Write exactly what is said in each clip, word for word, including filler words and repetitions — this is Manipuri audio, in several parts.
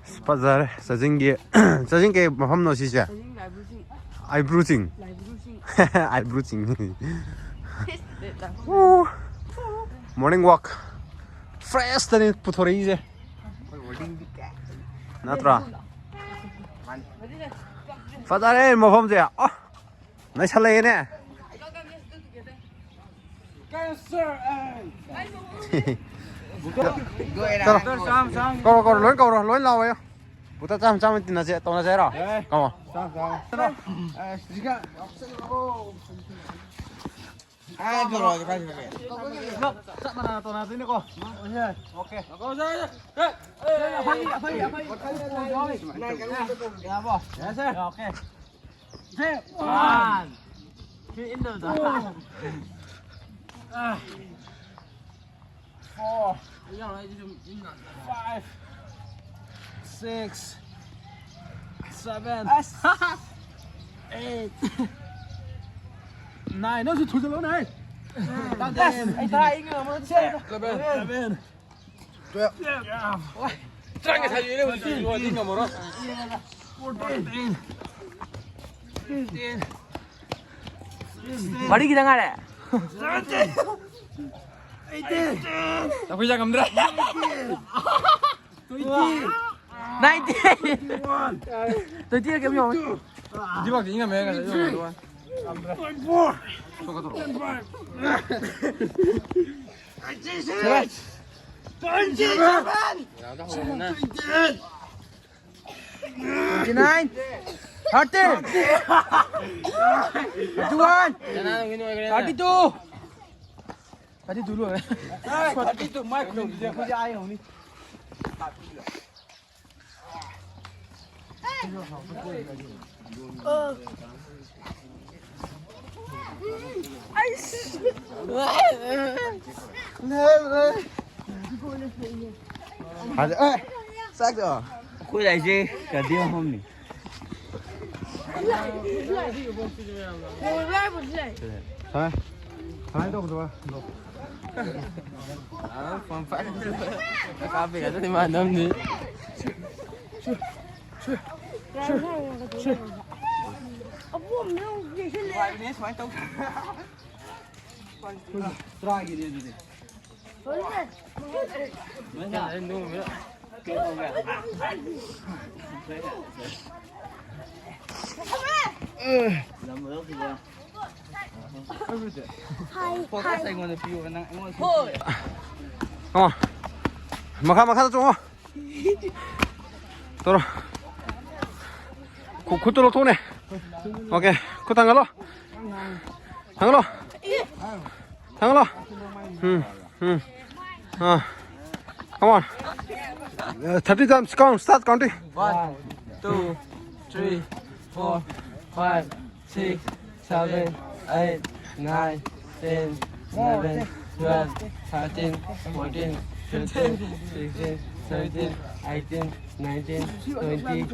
ꯑꯁ, ꯐꯖꯔꯦ ꯆꯥꯖꯤꯡꯒꯤ꯫ ꯆꯥꯖꯤꯡ ꯀꯩ ꯃꯐꯝꯅꯣ ꯁꯤꯁꯦ? ꯑꯥꯏꯕ꯭ꯔꯨ ꯆꯤꯡ꯫ ꯑꯥꯏꯕ꯭ꯔꯨ ꯆꯤꯡ꯫ ꯃꯣꯔꯅꯤꯡ ꯋꯥꯛ ꯐ꯭ꯔꯦꯁꯇꯅꯤ ꯄꯨꯊꯣꯔꯛꯏꯁꯦ꯫ ꯅꯠꯇ꯭ꯔꯣ? ꯐꯖꯔꯦ ꯃꯐꯝꯁꯦ꯫ ꯑ, ꯅꯩꯁꯜꯂꯛꯑꯦꯅꯦ꯫ ꯆꯠꯂꯣ꯫ ꯀꯧꯔꯣ, ꯀꯧꯔꯣ, ꯂꯣꯏ ꯀꯧꯔꯣ, ꯂꯣꯏ ꯂꯥꯛꯑꯣ꯫ ꯕꯨꯛꯇ ꯆꯥꯝ ꯆꯥꯝ ꯇꯤꯟꯅꯁꯦ, ꯇꯧꯅꯁꯦ ꯍꯥꯏꯔꯣ? ꯀꯃꯣ꯫ ꯆꯞ ꯃꯥꯟꯅꯅ ꯇꯧꯅꯗꯣꯏꯅꯤꯀꯣ꯫ ꯑꯣꯀꯦ꯫ ꯌꯥꯔꯕꯣ? ꯌꯥꯔꯦ, ꯁꯦ꯫ ꯁꯦ, ꯋꯥꯟ꯫ ꯁꯤ ꯏꯟꯗꯧꯗ꯫ Four, five, six, seven, eight, nine. ꯅꯪꯁꯨ ꯊꯨꯖꯜꯂꯣꯅꯦ꯫ ꯑꯁ, ꯑꯩ ꯇꯔꯥ ꯏꯟ ꯉꯝꯃꯔꯣꯏ꯫ Eleven, eleven, twelve. ꯇꯔꯥꯒ ꯁꯥꯕꯤꯔꯦ ꯍꯧꯖꯤꯛ ꯋꯥꯗꯤ ꯉꯝꯃꯔꯣꯏ꯫ ꯐꯣꯔꯇꯤꯟ, ꯐꯤꯐꯇꯤꯟ, ꯋꯥꯔꯤ ꯈꯤꯇꯪ ꯉꯥꯏꯔꯦ꯫ ꯑꯩꯈꯣꯏ ꯆꯥ ꯉꯝꯗ꯭ꯔꯦ꯫ ꯅꯥꯏꯟꯇꯤꯟ꯫ ꯇ꯭ꯋꯦꯟꯇꯤ ꯀꯩꯝ ꯌꯧꯔꯣꯏ꯫ ꯁꯤꯐꯥꯎꯗꯤ ꯏꯪꯉꯝꯃꯦ ꯉꯁꯥꯏ ꯌꯧꯔꯣꯏ꯫ Twenty nine, thirty, thirty one, thirty two, thirty two ꯂꯣꯏꯔꯦ꯫ ꯊꯥꯔꯇꯤ ꯇꯨ ꯃꯥꯏ ꯈꯨꯗꯣꯡꯁꯤꯗꯤ ꯑꯩꯈꯣꯏꯗꯤ ꯑꯥ ꯌꯧꯅꯤ꯫ ꯑꯗ, ꯑꯦ, ꯆꯥꯛꯇꯣ꯫ ꯑꯩꯈꯣꯏ ꯂꯥꯛꯏꯁꯦ ꯀꯗꯤ ꯃꯐꯝꯅꯤ꯫ ꯍꯥ? ꯀꯃꯥꯏꯅ ꯇꯧꯕꯗꯨꯕ? ꯐꯣꯟ ꯄꯥꯏ ꯀꯥꯞꯄꯦ ꯑꯗꯨꯗꯤ ꯃꯥ ꯅꯝꯅꯤ꯫ ꯅꯨꯡꯉꯥꯏꯕꯅꯦ ꯁꯨꯃꯥꯏꯅ ꯇꯧ꯫ ꯇꯔꯥꯒꯤꯅꯦ ꯑꯗꯨꯗꯤ꯫ ꯐꯣꯀꯁ ꯑꯩꯉꯣꯟꯗ ꯄꯤꯌꯣ, ꯅꯪ ꯑꯩꯉꯣꯟꯗ ꯄꯤꯌꯣ꯫ ꯑꯣ, ꯃꯈꯥ, ꯃꯈꯥꯗ ꯆꯣꯡꯉꯣ꯫ ꯇꯧꯔꯣ꯫ ꯈꯨ-, ꯈꯨꯠꯇꯨ ꯂꯧꯊꯣꯛꯅꯦ꯫ ꯑꯣꯀꯦ, ꯈꯨꯠ ꯊꯥꯡꯒꯠꯂꯣ꯫ ꯊꯥꯡꯒꯠꯂꯣ꯫ ꯊꯥꯡꯒꯠꯂꯣ꯫ ꯎꯝ, ꯎꯝ꯫ ꯑꯥ꯫ Come on. Uh, thirty times count. Start counting. One, two, three, four, five, six, seven, eight, nine, ten, eleven, twelve, thirteen, fourteen, fifteen, sixteen, seventeen, eighteen, nineteen, twenty.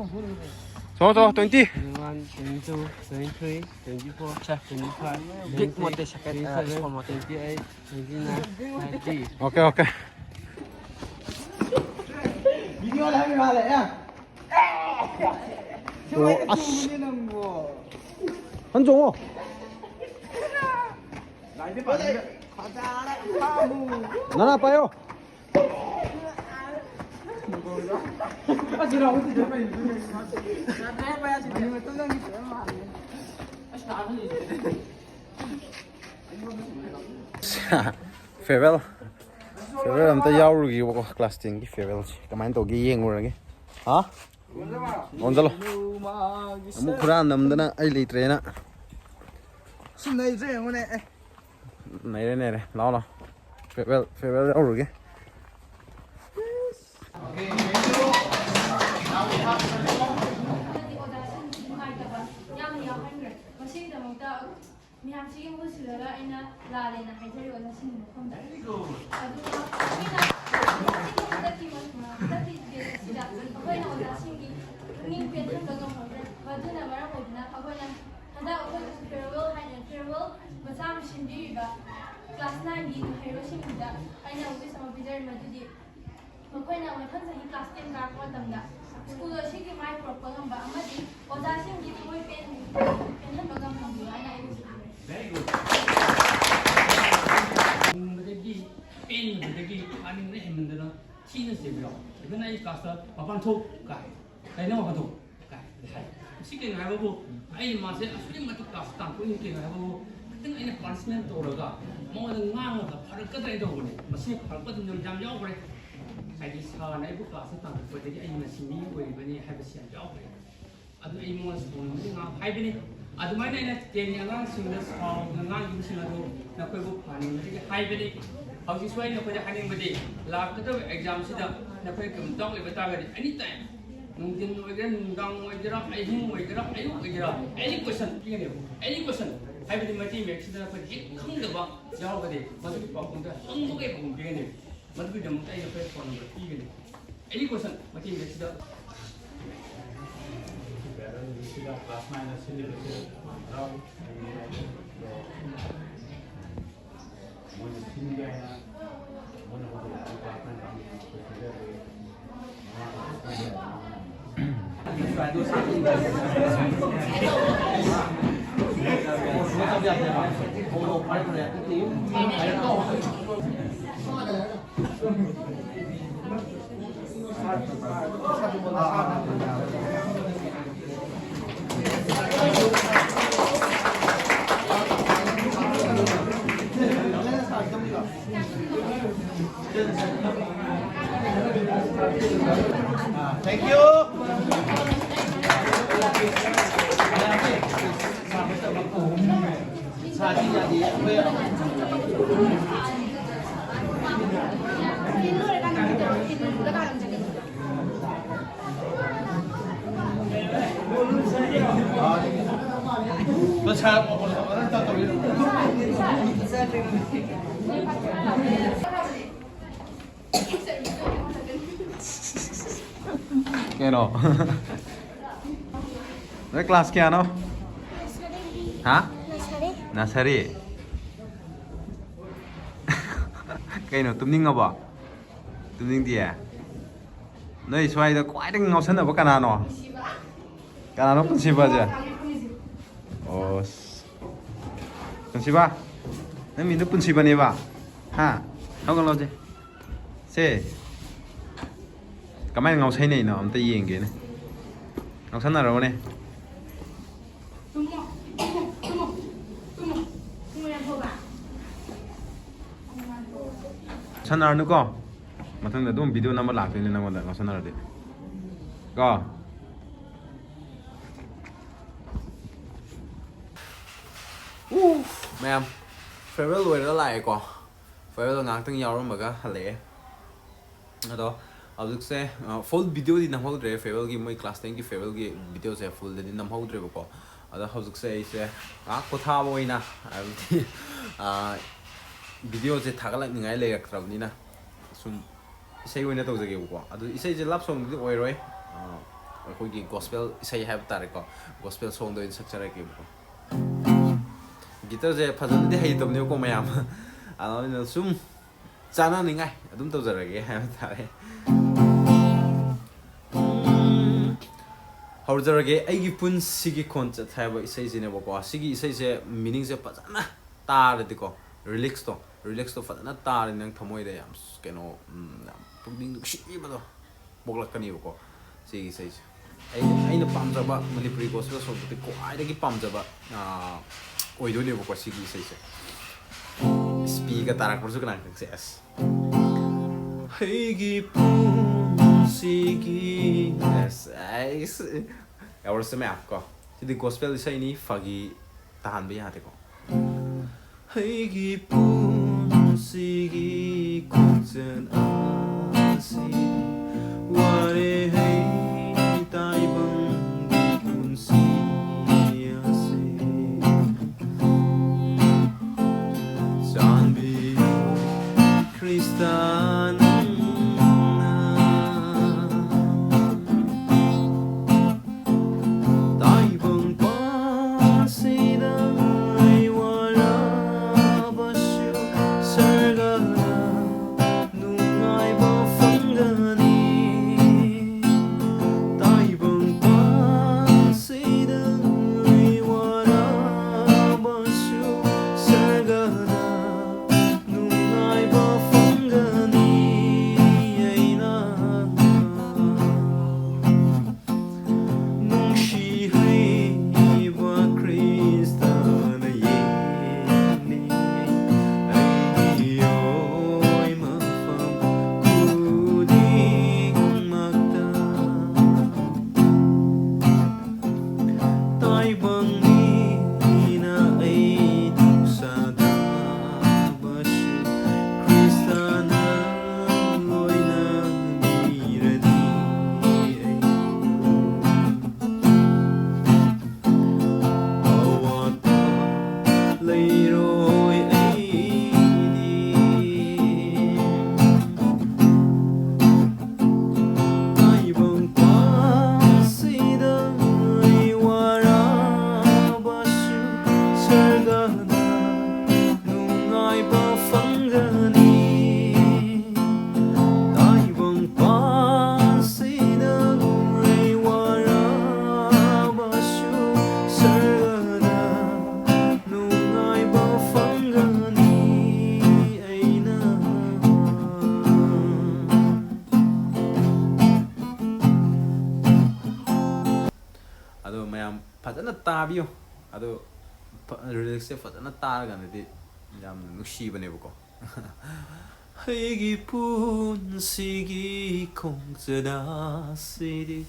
So, so, twenty. Twenty-one, twenty-two, twenty-three, twenty-four, twenty-five, big twenty-six, motor jacket, uh, twenty-seven, small motor. Twenty-eight, twenty-nine, thirty. Okay, okay. Video ꯂꯩꯍꯧꯔꯤ ꯃꯥꯜꯂꯦ, ꯑꯦ꯫ ꯑꯣ, ꯑꯁ꯫ ꯍꯟ ꯆꯣꯡꯉꯣ꯫ ꯅꯅꯥ ꯄꯥꯏꯌꯣ꯫ Farewell꯫ Farewell ꯑꯝꯇ ꯌꯥꯎꯔꯨꯒꯦꯕꯀꯣ, class ten ꯒꯤ farewellꯁꯦ ꯀꯃꯥꯏꯅ ꯇꯧꯒꯦ ꯌꯦꯡꯉꯨꯔꯒꯦ꯫ ꯍꯥ? ꯑꯣꯟꯁꯤꯜꯂꯣ꯫ ꯑꯃꯨꯛ ꯍꯨꯔꯥꯟ ꯅꯝꯗꯅ ꯑꯩ ꯂꯩꯇ꯭ꯔꯦꯅ꯫ ꯁꯤ ꯅꯩꯗ꯭ꯔꯦ ꯌꯦꯡꯉꯨꯅꯦ꯫ ꯑꯦ꯫ ꯅꯩꯔꯦ, ꯅꯩꯔꯦ꯫ ꯂꯥꯎ, ꯂꯥꯎ꯫ Farewell, farewell ꯌꯥꯎꯔꯨꯒꯦ꯫ ꯃꯌꯥꯝꯁꯤꯒꯤ ꯃꯍꯨꯠ ꯁꯤꯜꯂꯒ ꯑꯩꯅ ꯂꯥꯜꯂꯦꯅ ꯍꯥꯏꯖꯔꯤꯕ ꯉꯁꯤꯒꯤ ꯃꯐꯝꯗ꯫ ꯑꯗꯨꯒ ꯑꯩꯈꯣꯏꯅ ꯉꯁꯤꯒꯤ ꯍꯟꯗꯛꯀꯤ, ꯍꯟꯗꯛꯀꯤ debate ꯑꯁꯤꯗ ꯑꯩꯈꯣꯏꯅ ꯑꯣꯖꯥꯁꯤꯡꯒꯤ ꯄꯨꯛꯅꯤꯡ ꯄꯦꯟꯍꯟꯕ ꯉꯝꯍꯧꯗ꯭ꯔꯦ꯫ ꯃꯗꯨꯅ ꯃꯔꯝ ꯑꯣꯏꯗꯨꯅ ꯑꯩꯈꯣꯏꯅ ꯍꯟꯗꯛ ꯑꯩꯈꯣꯏ farewell ꯍꯥꯏꯅ farewell ꯃꯆꯥ ꯑꯃ ꯁꯤꯟꯕꯤꯔꯤꯕ Class nineꯒꯤ ꯃꯍꯩꯔꯣꯏꯁꯤꯡꯁꯤꯗ ꯑꯩꯅ wish ꯑꯃ ꯄꯤꯖꯔꯤ, ꯃꯗꯨꯗꯤ ꯃꯈꯣꯏꯅ ꯃꯊꯪ ꯆꯍꯤ class ten ꯀꯥꯔꯛꯄ ꯃꯇꯝꯗ school ꯑꯁꯤꯒꯤ ꯃꯥꯏ ꯄꯨꯔꯛꯄ ꯉꯝꯕ ꯑꯃꯗꯤ ꯑꯣꯖꯥꯁꯤꯡꯒꯤ ꯊꯃꯣꯏ ꯄꯦꯟ-, ꯄꯦꯟꯍꯟꯕ ꯉꯝꯍꯟꯕꯤꯌꯨ ꯍꯥꯏꯅ ꯑꯩ wish ꯄꯤꯖꯔꯤ꯫ Very good. ꯄꯦꯟꯕꯗꯒꯤ, ꯄꯦꯟꯕꯗꯒꯤ ꯄꯥꯅꯤꯡꯕ ꯍꯦꯟꯃꯟꯗꯅ ꯊꯤꯅ ꯆꯦꯟꯕ ꯌꯥꯎ꯫ Even ꯑꯩ classꯇ "ꯃꯄꯥꯟ ꯊꯣꯛ" ꯀꯥꯏ꯫ "ꯀꯩꯅꯣ ꯃꯄꯥꯟ ꯊꯣꯛ" ꯀꯥꯏ ꯍꯥꯏ꯫ ꯃꯁꯤ ꯀꯩꯅꯣ ꯍꯥꯏꯕꯕꯨ, ꯑꯩꯅ ꯃꯥꯁꯦ ꯑꯁꯨꯛꯀꯤ ꯃꯇꯤꯛ class ꯇꯥꯛꯄ ꯀꯩꯅꯣ ꯍꯥꯏꯕꯕꯨ, ꯈꯤꯇꯪ ꯑꯩꯅ punishment ꯇꯧꯔꯒ ꯃꯉꯣꯟꯗ ꯉꯥꯡꯉꯒ ꯐꯔꯛꯀꯗ꯭ꯔꯥ ꯍꯥꯏꯅ ꯇꯧꯕꯅꯦ꯫ ꯃꯁꯤ ꯐꯔꯛꯄ ꯑꯗꯨꯝ ꯌꯥꯝ ꯌꯥꯎꯈ꯭ꯔꯦ꯫ ꯍꯥꯏꯗꯤ ꯁꯥꯔꯅ ꯑꯩꯕꯨ classꯇ ꯇꯥꯛꯄꯗꯒꯤ ꯑꯩ ꯉꯁꯤ ꯃꯤ ꯑꯣꯏꯔꯤꯕꯅꯤ ꯍꯥꯏꯕꯁꯤ ꯌꯥꯝ ꯌꯥꯎꯈ꯭ꯔꯦ꯫ ꯑꯗꯨ ꯑꯩ ꯃꯉꯣꯟꯗ ꯁꯥꯎꯅꯤꯡꯕꯒꯤ ꯉꯥꯏꯍꯥꯛ ꯍꯥꯏꯕꯅꯤ꯫ ꯑꯗꯨꯃꯥꯏꯅ ꯑꯩꯅ tenꯒꯤ ꯑꯉꯥꯡꯁꯤꯡꯗ ꯁꯥꯎꯗꯅ ꯉꯥꯡꯈꯤꯕꯁꯤꯡ ꯑꯗꯨ ꯅꯈꯣꯏꯕꯨ ꯐꯍꯟꯅꯤꯡꯕꯗꯒꯤ ꯍꯥꯏꯕꯅꯤ꯫ ꯍꯧꯖꯤꯛꯁꯨ ꯑꯩ ꯅꯈꯣꯏꯗ ꯍꯥꯏꯅꯤꯡꯕꯗꯤ, ꯂꯥꯛꯀꯗꯧꯔꯤꯕ examꯁꯤꯗ ꯅꯈꯣꯏ ꯀꯔꯤꯒꯨꯝꯕ doubt ꯂꯩꯕ ꯇꯥꯔꯒꯗꯤ, any time, ꯅꯨꯡꯊꯤꯟ ꯑꯣꯏꯒꯦꯔꯥ, ꯅꯨꯡꯗꯥꯡ ꯑꯣꯏꯒꯦꯔꯥ, ꯑꯍꯤꯡ ꯑꯣꯏꯒꯦꯔꯥ, ꯑꯌꯨꯛ ꯑꯣꯏꯒꯦꯔꯥ, any question ꯄꯤꯒꯅꯦꯕ, any question꯫ ꯍꯥꯏꯕꯗꯤ ꯃꯩꯇꯩ ꯃꯌꯦꯛꯁꯤꯗ ꯅꯈꯣꯏꯅ ꯍꯦꯛ ꯈꯪꯗꯕ ꯌꯥꯎꯔꯒꯗꯤ, ꯃꯗꯨꯒꯤ ꯄꯥꯎꯈꯨꯝꯗ ꯍꯪꯕꯒꯤ ꯄꯥꯎꯈꯨꯝ ꯄꯤꯒꯅꯦꯕ꯫ ꯃꯗꯨꯒꯤꯗꯃꯛꯇ ꯑꯩ ꯅꯈꯣꯏꯗ phone number ꯄꯤꯒꯅꯤ꯫ Any question? ꯃꯇꯦꯡ ꯁꯤꯗ꯫ ꯁꯤꯗ class nineꯅ ꯁꯤꯜꯂꯤꯕꯁꯦ ꯍꯔꯥꯎ꯫ ꯃꯣꯏꯅ ꯁꯤꯟꯒꯦ ꯍꯥꯏꯅ ꯃꯣꯏꯅ ꯍꯧꯗꯣꯔꯛꯄ class nine ꯀꯥꯡꯕꯨꯁꯤꯡ ꯁꯤꯟꯖꯔꯒꯦ꯫ Thank you. ꯀꯩꯅꯣ? ꯅꯣꯏ class ꯀꯌꯥꯅꯣ? ꯍꯥ? Nursery꯫ Nursery? ꯀꯩꯅꯣ, ꯇꯨꯝꯅꯤꯡꯉꯕꯣ? ꯇꯨꯝꯅꯤꯡꯗꯤꯌꯦ? ꯅꯣꯏ ꯁ꯭ꯋꯥꯏꯗ ꯈ꯭ꯋꯥꯏꯗꯒꯤ ꯉꯥꯎꯁꯟꯅꯕ ꯀꯅꯥꯅꯣ? ꯀꯅꯥꯅꯣ ꯄꯨꯟꯁꯤꯕꯁꯦ? ꯑꯣ, ꯁ-, ꯄꯨꯟꯁꯤꯕ? ꯅꯪ ꯃꯤꯡꯗꯣ ꯄꯨꯟꯁꯤꯕꯅꯦꯕ? ꯍꯥ? ꯍꯧꯒꯠꯂꯣꯁꯦ꯫ ꯁꯦ꯫ ꯀꯃꯥꯏꯅ ꯉꯥꯎꯁꯩꯅꯩꯅꯣ ꯑꯝꯇ ꯌꯦꯡꯒꯦꯅꯦ꯫ ꯉꯥꯎꯁꯟꯅꯔꯛꯑꯣꯅꯦ꯫ ꯉꯥꯎꯁꯟꯅꯔꯅꯨꯀꯣ꯫ ꯃꯊꯪꯗ ꯑꯗꯨꯝ video ꯅꯝꯕ ꯂꯥꯛꯇꯣꯏꯅꯦ ꯅꯪꯉꯣꯟꯗ ꯉꯥꯎꯁꯟꯅꯔꯗꯤ꯫ ꯀꯣ꯫ ꯎ, ꯃꯌꯥꯝ, farewell ꯑꯣꯏꯔ ꯂꯥꯛꯑꯦꯀꯣ꯫ Farewell ꯉꯥꯏꯍꯥꯛꯇꯪ ꯌꯥꯎꯔꯝꯃꯒ ꯍꯜꯂꯛꯑꯦ꯫ ꯑꯗꯣ ꯍꯧꯖꯤꯛꯁꯦ, ꯑ, full videoꯗꯤ ꯅꯝꯍꯧꯗ꯭ꯔꯦ, farewellꯒꯤ, ꯃꯣꯏ class tenꯒꯤ farewellꯒꯤ videoꯁꯦ fullꯗꯗꯤ ꯅꯝꯍꯧꯗ꯭ꯔꯦꯕꯀꯣ꯫ ꯑꯗꯣ ꯍꯧꯖꯤꯛꯁꯦ ꯑꯩꯁꯦ ꯉꯥꯏꯍꯥꯛ ꯄꯣꯊꯥꯕ ꯑꯣꯏꯅ, ꯍꯥꯏꯕꯗꯤ, ꯑ, videoꯁꯦ ꯊꯥꯒꯠꯂꯛꯅꯤꯡꯉꯥꯏ ꯂꯩꯔꯛꯇ꯭ꯔꯕꯅꯤꯅ ꯁꯨꯝ ꯏꯁꯩ ꯑꯣꯏꯅ ꯇꯧꯖꯒꯦꯕꯀꯣ꯫ ꯑꯗꯨ ꯏꯁꯩꯁꯦ love songꯗꯤ ꯑꯣꯏꯔꯣꯏ, ꯑ, ꯑꯩꯈꯣꯏꯒꯤ gospel ꯏꯁꯩ ꯍꯥꯏꯕ ꯇꯥꯔꯦꯀꯣ, gospel songꯗ ꯑꯣꯏꯅ ꯁꯛꯆꯔꯛꯀꯦꯕꯀꯣ꯫ Guitarꯁꯦ ꯐꯖꯅꯗꯤ ꯍꯩꯇꯕꯅꯦꯕꯀꯣ ꯃꯌꯥꯝ, ꯑꯗꯨꯅ ꯁꯨꯝ ꯆꯥꯅꯅꯤꯡꯉꯥꯏ ꯑꯗꯨꯝ ꯇꯧꯖꯔꯒꯦ ꯍꯥꯏꯕ ꯇꯥꯔꯦ꯫ ꯎꯝ, ꯍꯧꯖꯔꯒꯦ꯫ ꯑꯩꯒꯤ ꯄꯨꯟꯁꯤꯒꯤ ꯈꯣꯟꯆꯠ ꯍꯥꯏꯕ ꯏꯁꯩꯁꯤꯅꯦꯕꯀꯣ꯫ ꯁꯤꯒꯤ ꯏꯁꯩꯁꯦ meaningꯁꯦ ꯐꯖꯅ ꯇꯥꯔꯗꯤꯀꯣ, lyricsꯇꯣ, lyricsꯇꯣ ꯐꯖꯅ ꯇꯥꯔꯗꯤ ꯅꯪ ꯊꯃꯣꯏꯗ ꯌꯥꯝ ꯀꯩꯅꯣ, ꯎꯝ, ꯌꯥꯝ ꯄꯨꯛꯅꯤꯡ ꯅꯨꯡꯁꯤꯕꯗꯣ ꯄꯣꯛꯂꯛꯀꯅꯦꯕꯀꯣ꯫ ꯁꯤꯒꯤ ꯏꯁꯩꯁꯦ ꯑꯩ, ꯑꯩꯅ ꯄꯥꯝꯖꯕ ꯃꯅꯤꯄꯨꯔꯤ gospel songꯗꯗꯤ ꯈ꯭ꯋꯥꯏꯗꯒꯤ ꯄꯥꯝꯖꯕ, ꯑꯥ, ꯑꯣꯏꯗꯣꯏꯅꯦꯕꯀꯣ ꯁꯤꯒꯤ ꯏꯁꯩꯁꯦ꯫ Pꯒ ꯇꯥꯔꯛꯄꯁꯨ ꯀꯅꯥ ꯈꯪꯁꯦ꯫ ꯑꯁ, ꯑꯩꯒꯤ ꯄꯨꯟꯁꯤꯒꯤ, ꯑꯁ, ꯑꯩꯁ, ꯌꯥꯎꯔꯁꯦ ꯃꯌꯥꯝ ꯀꯣ꯫ ꯁꯤꯗꯤ gospel ꯏꯁꯩꯅꯤ, ꯐꯥꯒꯤ ꯇꯥꯍꯟꯕ ꯌꯥꯗꯦꯀꯣ꯫ ꯑꯩꯒꯤ ꯄꯨꯟꯁꯤꯒꯤ ꯈꯣꯡꯆꯠ ꯑꯁꯤ ꯋꯥꯔꯦ ꯍꯩ ꯇꯥꯏꯕꯪꯒꯤ ꯄꯨꯟꯁꯤ ꯑꯁꯤ꯫ ꯆꯥꯟꯕꯤꯌꯨ ꯈ꯭ꯔꯤꯁꯇ ꯅꯪꯅ ꯇꯥꯏꯕꯪ ꯄꯥꯟꯁꯤꯗ ꯑꯩ ꯋꯥꯔꯕꯁꯨ ꯁꯔꯒ ꯇꯥꯕꯤꯌꯨ꯫ ꯑꯗꯣ ꯐ-, ꯔꯤꯂꯤꯛꯁꯁꯦ ꯐꯖꯅ ꯇꯥꯔꯀꯥꯟꯗꯗꯤ ꯌꯥꯝꯅ ꯅꯨꯡꯁꯤꯕꯅꯦꯕꯀꯣ꯫ ꯑꯩꯒꯤ ꯄꯨꯟꯁꯤꯒꯤ ꯈꯣꯡꯆꯠ ꯑꯁꯤꯗꯤ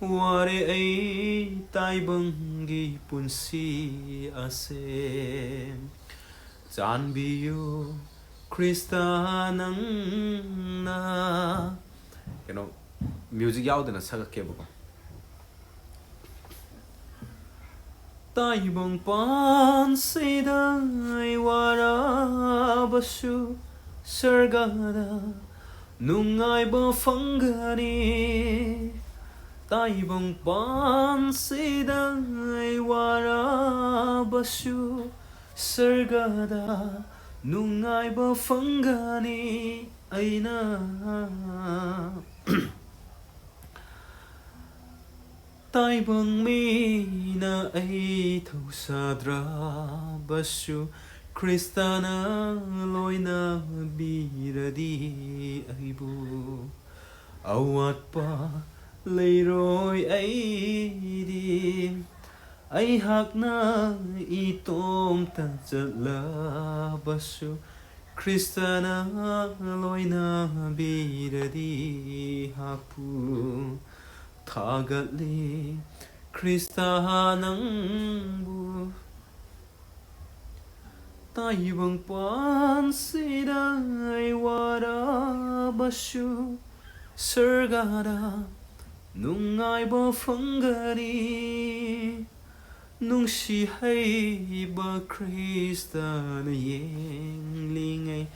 ꯋꯥꯔꯦ ꯑꯩ ꯇꯥꯏꯕꯪꯒꯤ ꯄꯨꯟꯁꯤ ꯑꯁꯦ꯫ ꯆꯥꯟꯕꯤꯌꯨ ꯈ꯭ꯔꯤꯁꯇ ꯅꯪꯅ꯫ ꯀꯩꯅꯣ, ꯃ꯭ꯌꯨꯖꯤꯛ ꯌꯥꯎꯗꯅ ꯁꯛꯂꯛꯀꯦꯕꯀꯣ꯫ ꯇꯥꯏꯕꯪ ꯄꯥꯟꯁꯤꯗ ꯑꯩ ꯋꯥꯔꯕꯁꯨ ꯁꯔꯒꯗ ꯅꯨꯡꯉꯥꯏꯕ ꯐꯪꯒꯅꯤ꯫ ꯇꯥꯏꯕꯪ ꯄꯥꯟꯁꯤꯗ ꯑꯩ ꯋꯥꯔꯕꯁꯨ ꯁꯔꯒꯗ ꯅꯨꯡꯉꯥꯏꯕ ꯐꯪꯒꯅꯤ ꯑꯩꯅ꯫ ꯇꯥꯏꯕꯪ ꯃꯤꯅ ꯑꯩ ꯊꯧꯁꯥꯗ꯭ꯔꯕꯁꯨ ꯈ꯭ꯔꯤꯁꯇꯅ ꯂꯣꯏꯅꯕꯤꯔꯗꯤ ꯑꯩꯕꯨ ꯑꯋꯥꯠꯄ ꯂꯩꯔꯣꯏ ꯑꯩꯗꯤ꯫ ꯑꯩꯍꯥꯛꯅ ꯏꯇꯣꯝꯇ ꯆꯠꯂꯕꯁꯨ ꯈ꯭ꯔꯤꯁꯇꯅ ꯂꯣꯏꯅꯕꯤꯔꯗꯤ ꯍꯥꯛꯄꯨ ꯊꯥꯒꯠꯂꯤ ꯈ꯭ꯔꯤꯁꯇ ꯅꯪꯕꯨ꯫ ꯇꯥꯏꯕꯪ ꯄꯥꯟꯁꯤꯗ ꯑꯩ ꯋꯥꯔꯕꯁꯨ ꯁꯔꯒꯗ ꯅꯨꯡꯉꯥꯏꯕ ꯐꯪꯒꯅꯤ꯫ ꯅꯨꯡꯁꯤ ꯍꯩꯕ ꯈ꯭ꯔꯤꯁꯇꯅ ꯌꯦꯡꯂꯤꯉꯩ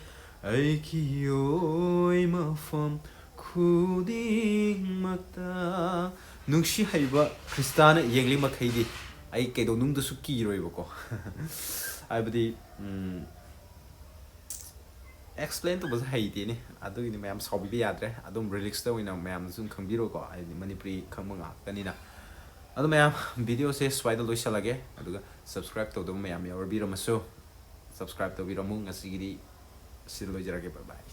ꯑꯩꯒꯤ ꯑꯣꯏ ꯃꯐꯝ ꯈꯨꯗꯤꯡꯃꯛꯇ꯫ ꯅꯨꯡꯁꯤ ꯍꯩꯕ ꯈ꯭ꯔꯤꯁꯇꯅ ꯌꯦꯡꯂꯤ ꯃꯈꯩꯗꯤ ꯑꯩ ꯀꯩꯗꯧꯅꯨꯡꯗꯁꯨ ꯀꯤꯔꯣꯏꯕꯀꯣ꯫ ꯍꯥꯏꯕꯗꯤ, ꯎꯝ, ꯑꯦꯛꯁꯄ꯭ꯂꯦꯟ ꯇꯧꯕꯁꯦ ꯍꯩꯇꯦꯅꯦ, ꯑꯗꯨꯒꯤꯅꯤ ꯃꯌꯥꯝ ꯁꯥꯎꯕꯤꯕ ꯌꯥꯗ꯭ꯔꯦ꯫ ꯑꯗꯨꯝ ꯔꯤꯂꯤꯛꯁꯇ ꯑꯣꯏꯅ ꯃꯌꯥꯝꯅ ꯁꯨꯝ ꯈꯪꯕꯤꯔꯣꯀꯣ, ꯍꯥꯏꯗꯤ ꯃꯅꯤꯄꯨꯔꯤ ꯈꯪꯕ ꯉꯥꯛꯇꯅꯤꯅ꯫ ꯑꯗꯣ ꯃꯌꯥꯝ, ꯚꯤꯗꯤꯑꯣꯁꯦ ꯁ꯭ꯋꯥꯏꯗ ꯂꯣꯏꯁꯤꯜꯂꯒꯦ, ꯑꯗꯨꯒ ꯁꯕꯁꯀ꯭ꯔꯥꯏꯕ ꯇꯧꯗꯕ ꯃꯌꯥꯝ ꯌꯥꯎꯔꯕꯤꯔꯝꯃꯁꯨ ꯁꯕꯁꯀ꯭ꯔꯥꯏꯕ ꯇꯧꯕꯤꯔꯝꯃꯨ꯫ ꯉꯁꯤꯒꯤꯗꯤ ꯁꯤꯗ ꯂꯣꯏꯖꯔꯒꯦ꯫ ꯕꯥꯏ ꯕꯥꯏ꯫